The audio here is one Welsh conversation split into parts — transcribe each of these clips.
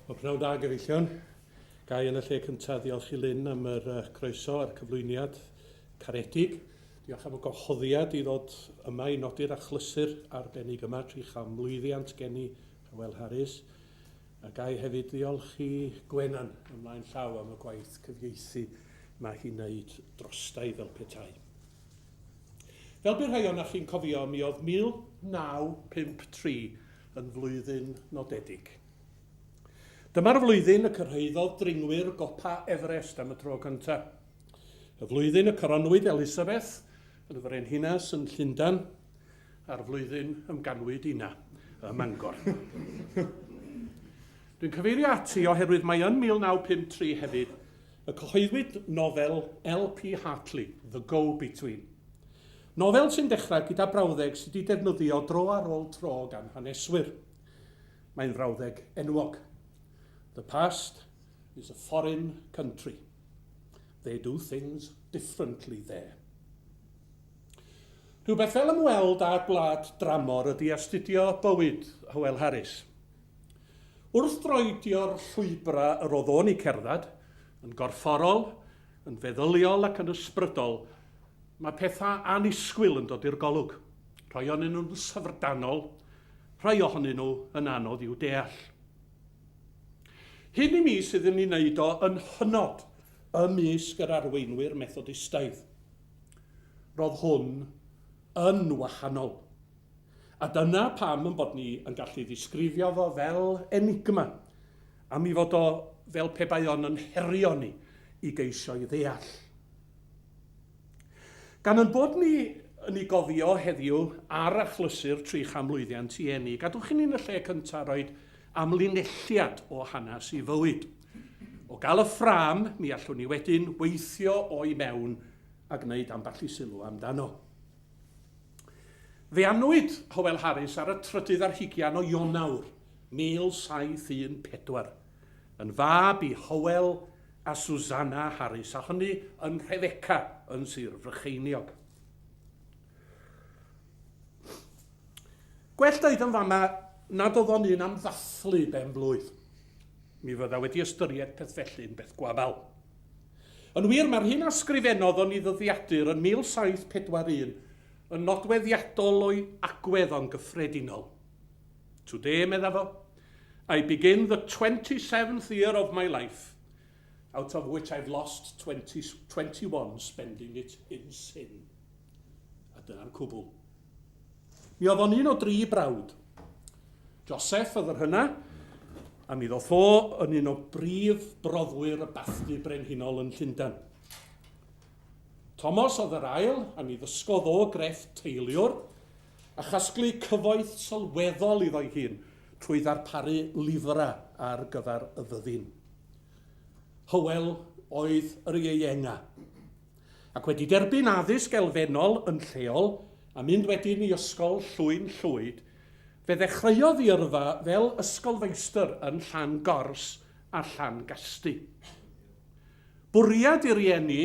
Wel, pnawn da, gyfeillion. Ga i yn y lle cyntaf ddiolch i Lynn am yr uh, croeso a'r cyflwyniad caredig. Diolch am y gwahoddiad i ddod yma i nodi'r achlysur arbennig yma, 300 mlwyddiant geni Hywel Harris. A ga i hefyd ddiolch i Gwenan ymlaen llaw am y gwaith cyfieithu mae hi'n wneud drostai fel petai. Fel bu rhai o'na chi'n cofio, mi oedd 1953 yn flwyddyn nodedig. Dyma'r flwyddyn y cyrhaeddodd dringwyr gopa Everest am y tro cyntaf. Y flwyddyn y coronwyd Elisabeth yn y Frenhines yn Llundain, a'r flwyddyn ymganwyd Ina ym Mangor. Dwi'n cyfeirio ati oherwydd mae yn 1953 hefyd y cyhoeddwyd nofel L.P. Hartley, The Go-Between. Nofel sy'n dechrau gyda brawddeg sydd wedi defnyddio dro ar ôl tro gan haneswyr. Mae'n frawddeg enwog. The past is a foreign country. They do things differently there. Rhywbeth fel ymweld â gwlad dramor ydy astudio bywyd Hywel Harris. Wrth droedio'r llwybrau yr oedd o'n eu cerdded, yn gorfforol, yn feddyliol ac yn ysbrydol, mae pethau annisgwyl yn dod i'r golwg. Rhai ohonyn nhw'n syfrdanol, rhai ohonyn nhw yn anodd i'w deall. Hyn i mi sydd yn ei wneud o yn hynod ymysg yr arweinwyr Methodistaidd. Roedd hwn yn wahanol. A dyna pam yn bod ni yn gallu ddisgrifio fo fel enigma, am i fod o fel pe bai o'n yn herio ni i geisio i ddeall. Gan yn bod ni yn ei gofio heddiw ar achlysur 300 mlwyddiant i eni, gadwch i ni yn y lle cyntaf roed amlinelliad o hanes i fywyd. O gael y ffrâm, mi allwn ni wedyn weithio o'i mewn a gwneud ambell i sylw amdano. Fe anwyd Hywel Harris ar y trydydd ar hugian o Ionawr 1714, yn fab i Hywel a Susanna Harris, a hynny yn Nhrefeca yn Sir Frycheiniog. Gwell dweud yn fama nad oedd o'n un am ddathlu ben-blwydd. Mi fydda wedi ystyried peth felly yn beth gwafael. Yn wir, mae'r hyn a sgrifennodd yn ei ddyddiadur yn 1741 yn nodweddiadol o'i agwedd o'n gyffredinol. Today, medda fo, I begin the 27th year of my life, out of which I've lost 20, 21 spending it in sin. A dyna'r cwbl. Mi oedd o'n un o dri brawd. Joseph oedd yr hyna, a mi ddoth o yn un o brif broddwyr y Bathdy Brenhinol yn Llundain. Thomas oedd yr ail, a mi ddysgodd o grefft teiliwr, a chasglu cyfoeth sylweddol iddo'i hun trwy ddarparu lifra ar gyfer y fyddin. Hywel oedd yr ieuenga. Ac wedi derbyn addysg elfennol yn lleol a mynd wedyn i Ysgol Llwyn Llwyd, fe ddechreuodd ei yrfa fel ysgolfeistr yn Llan-gors a Llangasty. Bwriad ei rieni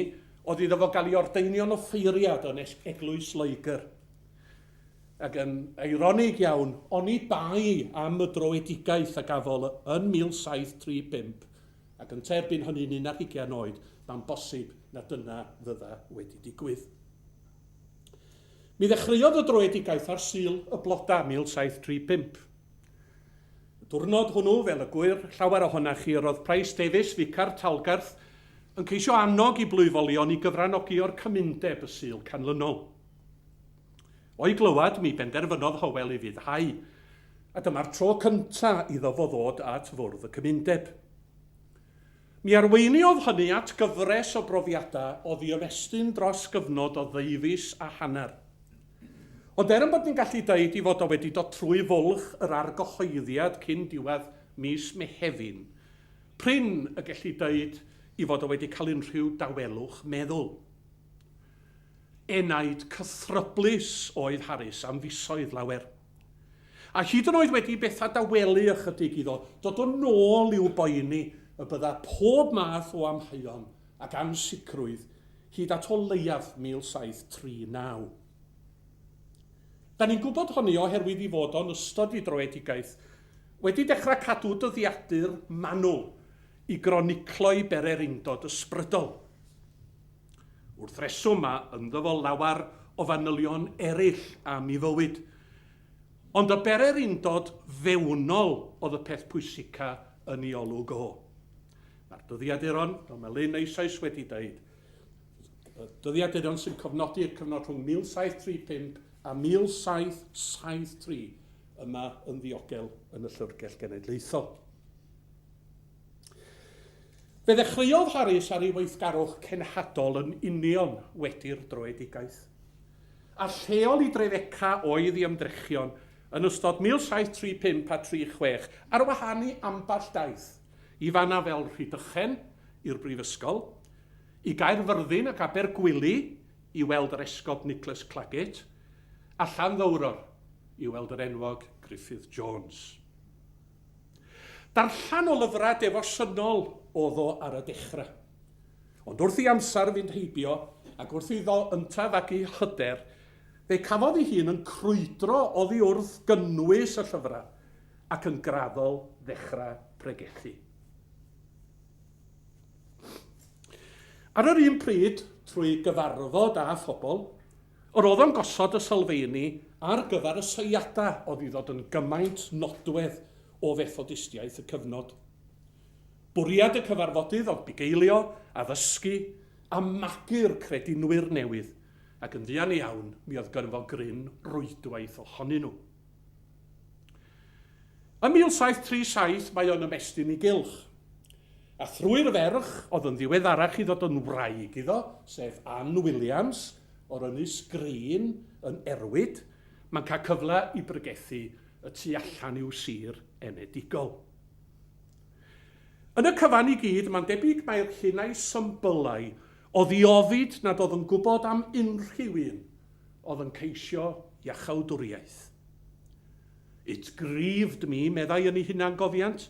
oedd iddo fo gael ei ordeinio'n offeiriad yn Eglwys Loegr. Ac yn eironig iawn, oni bai am y dröedigaeth a gafodd yn 1735, Ac yntau erbyn hynny'n un ar hugain oed, mae'n bosib na dyna fydda wedi digwydd. Mi ddechreuodd y dröedigaeth ar Sul y Bloda 1735. Y diwrnod hwnnw, fel y gŵyr llawer ohonach chi, yr oedd Price Davies, ficar Talgarth, yn ceisio annog i blwyfolion i gyfranogi o'r cymundeb y Sul canlynol. O'i glywed, mi benderfynodd Hywel ei fuddhau, a dyma'r tro cyntaf iddo fo ddod at fwrdd y cymundeb. Mi arweiniodd hynny at gyfres o brofiadau oedd i ymestyn dros gyfnod o ddeufis a hanner. Ond er yn bod ni'n gallu deud i fod o wedi dod trwy fwlch yr argyhoeddiad cyn diwedd mis Mehefin, prin y gellid deud i fod o wedi cael unrhyw dawelwch meddwl. Enaid cythryblus oedd Harris am fisoedd lawer. A hyd yn oed wedi i bethau dawelu ychydig iddo dod yn ôl i'w boeni y bydda pob math o amheuon ac ansicrwydd hyd at o leiaf 1739. Da ni'n gwybod hynny oherwydd i fod o'n ystod ei dröedigaeth wedi dechrau cadw dyddiadur manwl i groniclo'i bererindod ysbrydol. Wrth reswm mae ynddo fo lawer o fanylion eraill am ei fywyd. Ond y bererindod fewnol oedd y peth pwysica yn ei olwg o. Mae'r dyddiaduron, fel mae Lynn eisoes wedi dweud, y dyddiaduron sy'n cofnodi'r cyfnod rhwng 1735 a 1773 yma yn ddiogel yn y Llyfrgell Genedlaethol. Fe ddechreuodd Harris ar ei weithgarwch cenhadol yn union wedi'r dröedigaeth. A lleol i Drefeca oedd ei ymdrechion yn ystod 1735 a 36, ar wahân i ambell daith i fanna fel Rhydychen i'r brifysgol, i Gaerfyrddin ac Abergwili i weld yr Esgob Nicholas Claggett, a Llanddowror i weld yr enwog Griffith Jones. Darllen o lyfrau defosiynol oedd o ar y dechrau. Ond wrth i amser fynd heibio, ac wrth iddo yntau fagu hyder, fe cafodd ei hun yn crwydro oddi wrth gynnwys y llyfrau ac yn graddol ddechrau pregethu. Ar yr un pryd, trwy gyfarfod â phobl, Yr oedd o'n gosod y sylfeini ar gyfer y seiadau oedd i ddod yn gymaint nodwedd o Fethodistiaeth y cyfnod. Bwriad y cyfarfodydd oedd bugeilio, addysgu, a magu'r credinwyr newydd, ac yn fuan iawn mi oedd gynno fo gryn rwydwaith ohonyn nhw. Ym 1737 mae o'n ymestyn i gylch, a thrwy'r ferch oedd yn ddiweddarach i ddod yn wraig iddo, sef Ann Williams o'r Ynys Green yn Erwyd, mae'n cael cyfle i bregethu y tu allan i'w sir enedigol. Yn y cyfan i gyd, mae'n debyg mai'r hyn a'i symbylai oedd i ofid nad oedd yn gwybod am unrhyw un oedd yn ceisio iachawdwriaeth. It grieved me, meddai yn ei hunangofiant,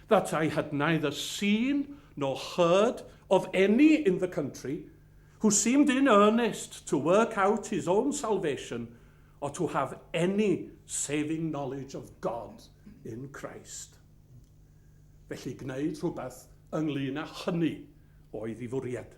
that I had neither seen nor heard of any in the country who seemed in earnest to work out his own salvation or to have any saving knowledge of God in Christ. Felly gwneud rhywbeth ynglyn â hynny oedd ei fwriad.